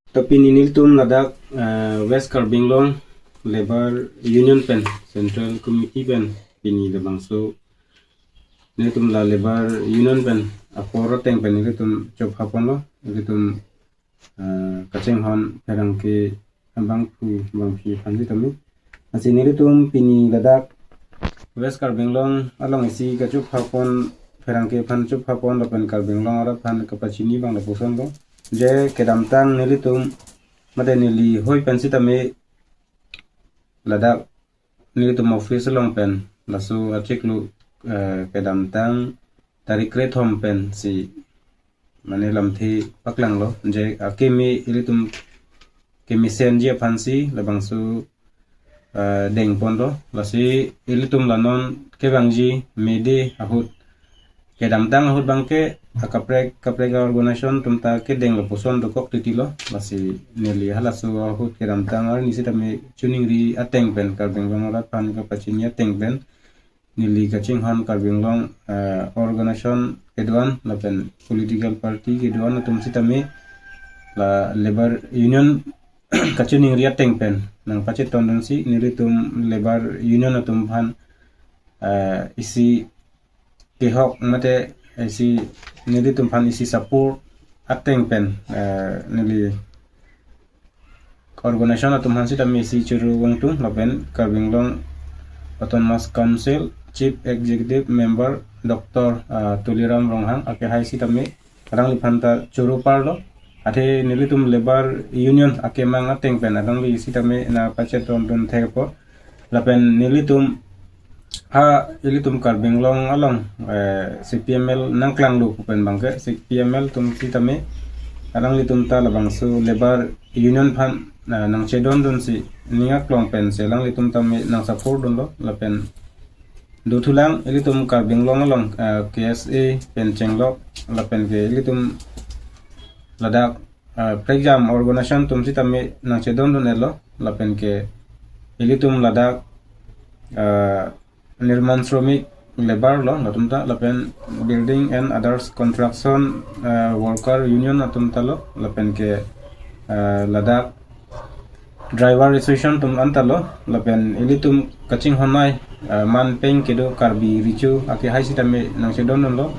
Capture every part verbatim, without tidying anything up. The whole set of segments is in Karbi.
To pini nelitum ladak, eh, West Karbi Anglong Labour Union pen, Central Committee pen, pini labangso nelitum la Labour Union pen apor ateng pen nelitum chopha ponlo, nelitum, eh, kachinghon pherangke abangphu bangphi aphan sitame. Lasi nelitum pini ladak West Karbi Anglong along isi kachopha pon, pherangke aphan chopha pon lapen Karbi Anglong arat aphan kapachini abang lapuson lo. Je kedamtang nelitum mate neli hoi pen sitame ladak nelitum office along pen laso achiklo, eh, kedamtang tarik kre-thom pensi mane lamthe paklanglo, je akeme ilitum kemesenji aphansi labangso, eh, dengponlo. Lasi ilitum la non kevangji May Day ahut, kedamtang ahut abangke akaprek kaprek a-organization atum ta kedeng lapuson dokok titilo. Lasi neli halaso ahut kedamtang arni sitame choningri ateng pen, Karbi Anglong arat aphan kapachini ateng pen neli kachinghon Karbi Anglong, eh, organization kedo-an lapen political party kedo-an atum sitame la Labour Union kachoningri ateng pen nangpachetondunsi nelitum Labour Union atum aphan, eh, isi kehok mate isi nelitum aphan isi support ateng pen, eh, neli organization atum aphan sitame isi choro vangtung lapen Karbi Anglong Autonomous Council Chief Executive Member Doctor, ah, Tuliram Ronghang akehai sitame alangliphan ta choro parlo. Athe nelitum Labour Union akemang ateng pen alangli sitame nangpachetondun thekpo. Lapen nelitum ha ilitum Karbi Anglong along, eh, C P M L nangklanglo pu pen abangke C P M L atum sitame alanglitum ta labangso Labour Union aphan, eh, nangchedondunsi ning aklong pensi alanglitum tame nangsupport dunlo. Lapen dothulang ilitum Karbi Anglong along, eh, K S A pen chenglok lapen ke ilitum ladak, eh, prekjam organization atum sitame nangchedondun-etlo lapen ke ilitum ladak, eh, nirman shramik labour lo latum ta lapen building and others construction, eh, worker union atum ta lo lapen ke, eh, ladak driver association atum anta lo lapen ilitum kachinghonnei, eh, manpeng kedo Karbi Recho akehai sitame nangchedondunlo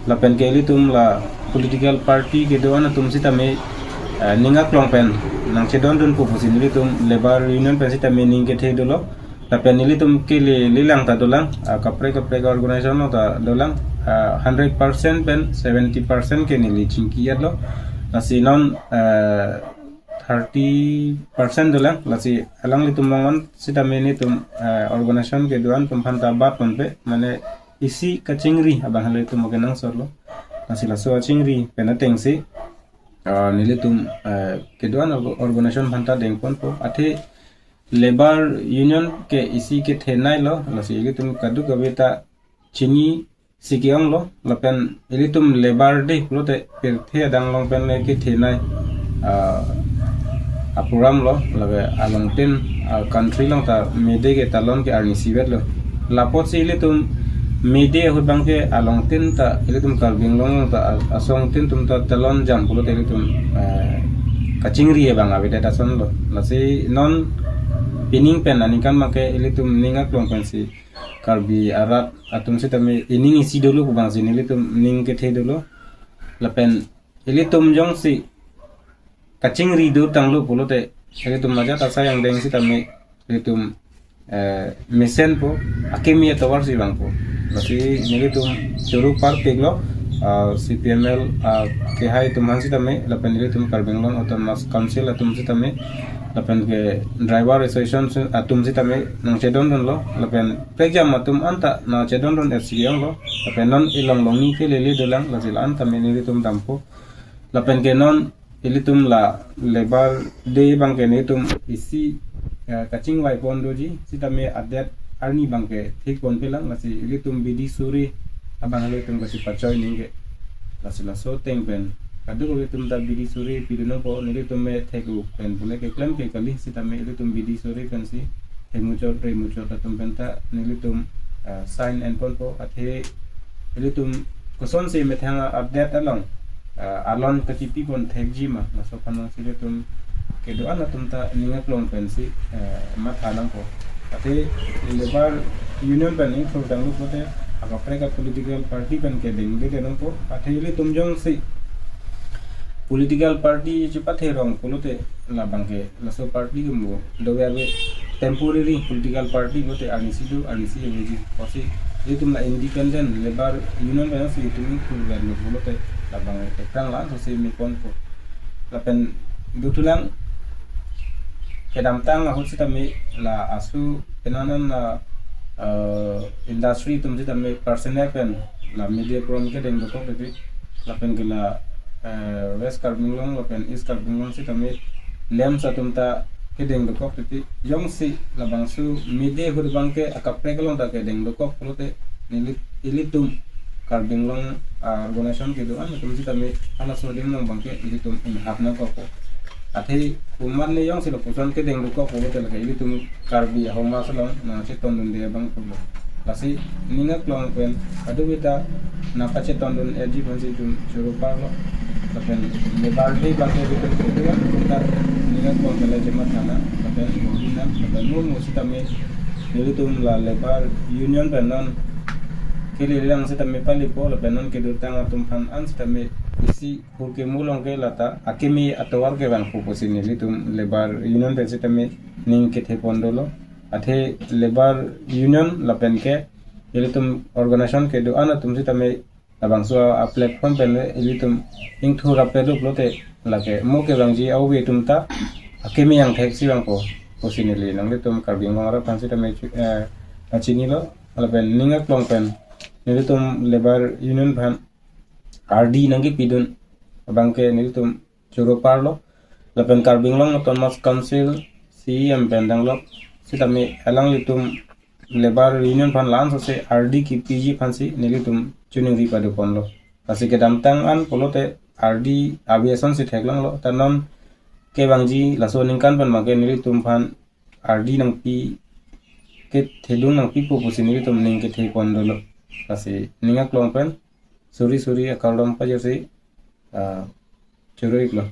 lapen ke ilitum la political party kedo-an atum sitame, eh, ning aklong pen nangchedondunpo pusi nelitum Labour Union pen sitame ning kethe dolo. Lapen nelitum kele lelang ta dolang, ah, kaprek kaprek organization lo ta dolang, ah, hundred percent pen seventy percent ke neli chingki-etlo. Lasi non, eh, thirty percent dolang, lasi alanglitum longon sitame nelitum, eh, organization kedo-an atum aphan ta bat ponpe, mane isi kachingri abang halitum oke nangsorlo. Lasi laso achingri pen atengsi, ah, nelitum, eh, kedo-an org-, organization aphan ta dengponpo. Athe Labour Union ke isi kethenei lo, lasi ilitum kadokave ta chinisi ke-ong lo, lapen ilitum Labour Day pulote pirthe adang along pen le kethenei, ah, apuram lo, lapen alongtin, ah, country along ta May Day ke talon ke arnisi vetlo. Lapotsi ilitum May Day ahut abangke alongtin ta ilitum Karbi Anglong ta a-, asongtin atum ta talon jam pulote ilitum, eh, kachingri abang avedet ason lo. Lasi non pining pen aningkan abangke ilitum ning aklong pensi Karbi arat atum sitame ining isi dolo pu abangsi nelitum ning kethe dolo. Lapen ilitum jongsi kachingri do tanglo pulote ilitum ajat asai angdeng sitame ilitum, eh, mesenpo, akimi atovar si vangpo. Lasi nelitum choro parpiklo, ah, C P M L, ah, kehai atum aphan sitame, lapen ilitum Karbi Anglong Autonomous Council atum sitame, lapen ke driver association si-, atum sitame nangchedondunlo, lapen prekjam atum anta nangchedondun-et si ong lo, lapen non ilong longni ke lele dolang, lasi la-an tame nelitum dampo. Lapen ke non ilitum la Labour Day abangke nelitum isi, eh, kachingvai pon doji, sitame adet arni abangke thik ponpelang, lasi ilitum bidi suri abang halitum kasipachoi ningke. Lasi laso ateng pen kadokave atum ta bidi suri pidunpo, nelitum me thek-u pen pule keklem ke kali, sitame ilitum bidi suri pensi hemuchot remuchot atum pen ta nelitum, eh, sign enponpo. Athe ilitum kosonsi methang adet along uh, alon kachipipon thekji ma, laso aphan si ilitum kedo-an atum ta ning aklong pensi uh, matha nangpo. Athe labour union pen ingthur tanglo pulote akaprek a political party pen kedengde nangpo. Athe ilitum jongsi political party chepatherong pulote labang ke laso party ke mo dove ave temporary political party pulote arnisi do, arnisi aveji. Pusi ilitum la independent labour union pen si ilitum ingthur verlo pulote labang ke aphrang la-an si meponpo. Lapen dothulang kedamtang ahut sitame la asu penanan la uh, industry atum sitame personnel pen la mede apron kedeng dokok titi, lapen ke la uh, West Karbi Anglong lapen East Karbi Anglong sitame LAMPS atum ta kedeng dokok titi, jongsi labangso mede ahut abang ke akaprek along ta kedeng dokok pulote neli ilitum Karbi Anglong uh, organization kedo-an atum sitame halaso ading along abang ke ilitum inghap nangkokpo. Athe komatne jongsi lapuson kedeng dokok pulote lake ilitum Karbi ahormu along nangchetondunde abang pulo. Lasi ning aklong pen kadokave ta nangpachetondun-eji aphansi itum choro parlo. Lapen labour day abang ke itum kedo-an atum ta ning aklong pen la chematha nang, lapen bor-i nang, lapen mo mo sitame nelitum la labour union pen non kelelang sitame palipo, lapen non kedotang atum aphan an sitame isi hur kemu along ke lata akimi atovar kevangpo pusi nelitum labour union pen sitame ning kethepon dolo. Athe labour union lapen ke ilitum organization kedo-an atum sitame labangso a platform pen le ilitum ingthur rapet lo pulote lake mo kevangji ave atum ta akimi angthek si vangpo pusi neli nanglitum Karbi Anglong arat aphan sitame chu- eh, pachinilo. Lapen ning aklong pen nelitum labour union aphan R D nangkepidun abang ke nelitum choro parlo. Lapen Karbi Anglong Autonomous Council C E M pen danglok sitame alanglitum labour union aphan la-an sose R D kepiji aphansi nelitum choningri padoponlo. Lasi kedamtang an pulote R D ave asonsi theklonglo. Ta non kevangji laso aningkan pen abang ke nelitum aphan R D nangpi kethedun nangpipo pusi nelitum ning kethepon dolo. Lasi ning aklong pen suri suri akardom pajirsi uh, choro-iklo.